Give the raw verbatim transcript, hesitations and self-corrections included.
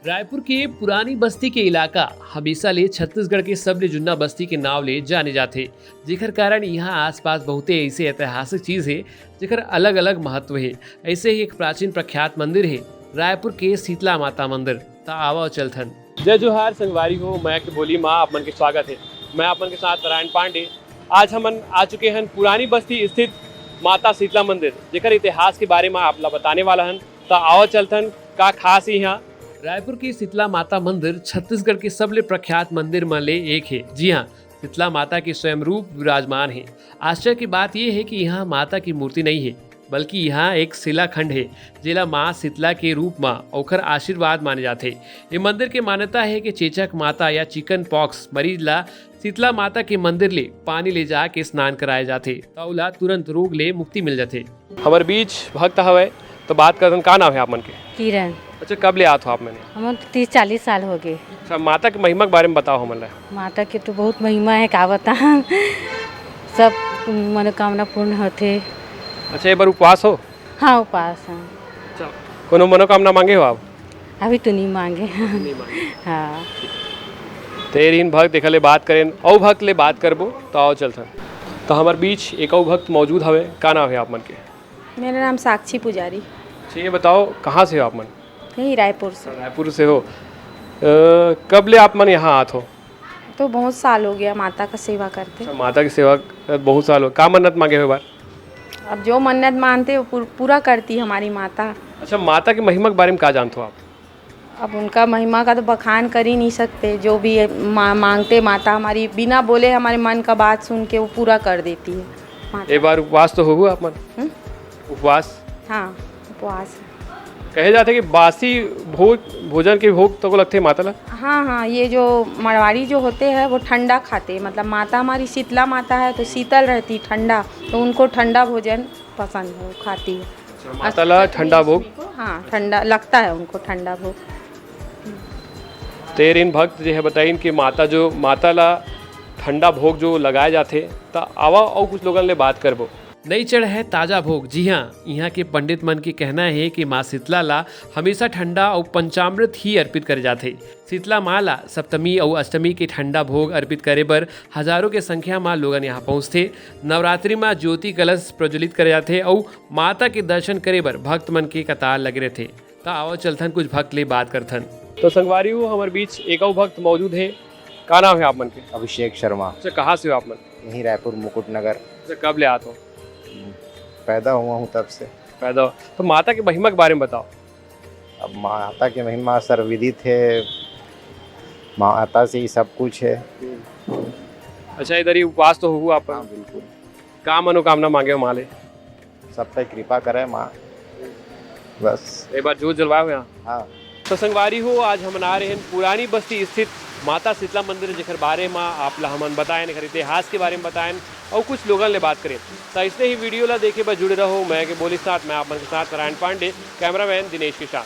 रायपुर के पुरानी बस्ती के इलाका हमेशा ले छत्तीसगढ़ के सबले जुन्ना बस्ती के नाव ले जाने जाथे, जेकर कारण इहाँ आसपास बहुते ऐसे ऐतिहासिक चीज हे, जेकर अलग-अलग महत्व हे। ऐसे ही एक प्राचीन प्रख्यात मंदिर हे, रायपुर के शीतला माता मंदिर। त आवव चलथन। जय जोहार संगवारी हो, मैं के बोली माँ आप मन के स्वागत हे। मैं आप मन के साथ नारायण पांडे। आज हमन आ चुके हन पुरानी बस्ती स्थित माता शीतला मंदिर, जेकर इतिहास के बारे में आप ला बताने वाला हन। त आवव चलथन, का खास हे इहाँ। रायपुर के शीतला माता मंदिर छत्तीसगढ़ के सबले प्रख्यात मंदिर मन ले एक हे। जी हाँ, शीतला माता के स्वयं रूप विराजमान हे। आश्चर्य की बात ये हे कि इहाँ माता की मूर्ति नहीं हे, बल्कि इहाँ एक शिलाखंड हे, जेला माँ शीतला के रूप म ओखर आशीर्वाद माने जाथे। ये मंदिर के मान्यता हे कि चेचक माता या चिकन पॉक्स मरीज ला शीतला माता के मंदिर ले पानी ले जाके स्नान कराए जाथे, त ओला तुरंत रोग ले मुक्ति मिल जाथे। हमर बीच भक्त हवय, तो बात करथन, का नाम हे आप मन के? किरण। अच्छा, कब ले आत हो आप मन? हमन तो तीस चालीस साल हो गए। अच्छा, माता के महिमा के बारे में बताओ हमन ला। माता के तो बहुत महिमा हे, का बताएं। सब मनोकामना पूर्ण होथे। अच्छा, ये बार उपवास हो? हाँ, उपवास हे। अच्छा, कोनो मनोकामना मांगे हो आप? अभी तो नहीं मांगे। नहीं मांगे। हाँ। ते रिहिन भक्त, एखर ले बात करेन, अउ भक्त ले बात करबो, तो आओ चलथन। तो हमर बीच एक अउ भक्त मौजूद हवे, का नाम हे आप मन के? मेरा नाम साक्षी पुजारी। अच्छा, ये बताओ, कहाँ से हो आप मन? यही रायपुर से। रायपुर से हो। अ, कब ले आप मन यहाँ आत हो? तो बहुत साल हो गया माता का सेवा करते। अच्छा, माता की सेवा, अ, बहुत साल हो। का मन्नत मांगे हो बार? अब जो मन्नत मानते, वो पूर-, पूरा करती हमारी माता। अच्छा, माता की महिमा के बारे में का जानते हो आप? अब उनका महिमा का तो बखान कर ही नहीं सकते। जो भी ये मा-, मांगते, माता हमारी बिना बोले हमारे मन का बात सुन के वो पूरा कर देती है माता। ए बार उपवास तो होहू आप मन? हम्म? उपवास? हाँ, उपवास। कहे जाथे कि बासी भोज, भोजन के भोग तको लगथे माता ला? हाँ, हाँ, ये जो मारवाड़ी जो होते हैं, वो ठंडा खाते हैं। मतलब, माता हमारी शीतला माता है, तो शीतल रहती, ठंडा, तो उनको ठंडा भोजन पसंद है, वो खाती है। अच्छा, माता ला अष्टमी, ठंडा भोग? अष्टमी को, हाँ, ठंडा लगता है उनको, ठंडा भोग। ते रिहिन भक्त जे हे बताइन कि माता जो, माता ला ठंडा भोग जो लगाए जाथे, त आवा अउ कुछ लोगन ले बात करबो। नई चढ़ है ताजा भोग। जी हाँ, इहाँ के पंडित मन के कहना हे कि माँ शीतला ला हमेशा ठंडा अउ पंचामृत ही अर्पित करे जाथे। शीतला माँ ला सप्तमी अउ अष्टमी के ठंडा भोग अर्पित करे बर हजारों के संख्या म लोगन यहाँ पहुँचथे। नवरात्रि म ज्योति कलश प्रज्वलित करे जाथे अउ माता के दर्शन करे बर भक्त मन के कतार लगे रहिथे। त आवव चलथन, कुछ भक्त ले बात करथन। तो संगवारी हो, हमर बीच एक अउ भक्त मौजूद हे। का नाम हे आप मन के? अभिषेक शर्मा। अच्छा, कहाँ से हो आप मन? यहीं रायपुर मुकुट नगर। अच्छा, कब ले आत हो? पैदा हुआ हूँ तब से। पैदा हो। तो माता के महिमा के बारे में बताओ। अब माता के महिमा सर्वविदित हे, माता से ही सब कुछ हे। अच्छा, इधर ही उपवास तो होहू आप? हाँ, बिल्कुल। का मनोकामना मांगे हो माँ ले? सब पे कृपा करे माँ, बस। एक बार जोत जलवाए हो यहाँ? हाँ। तो संगवारी हो, आज हमन आ रहे हैं पुरानी बस्ती स्थित माता शीतला मंदिर, जेकर बारे में आप ला हमन बताएन, एकर इतिहास के बारे में बताएन अउ कुछ लोगन ले बात करें। तो इसने ही वीडियो ला देखे बर जुड़े रहो। मैं के बोली साथ, मैं आप मन के साथ नारायण पांडे, कैमरामैन दिनेश के साथ।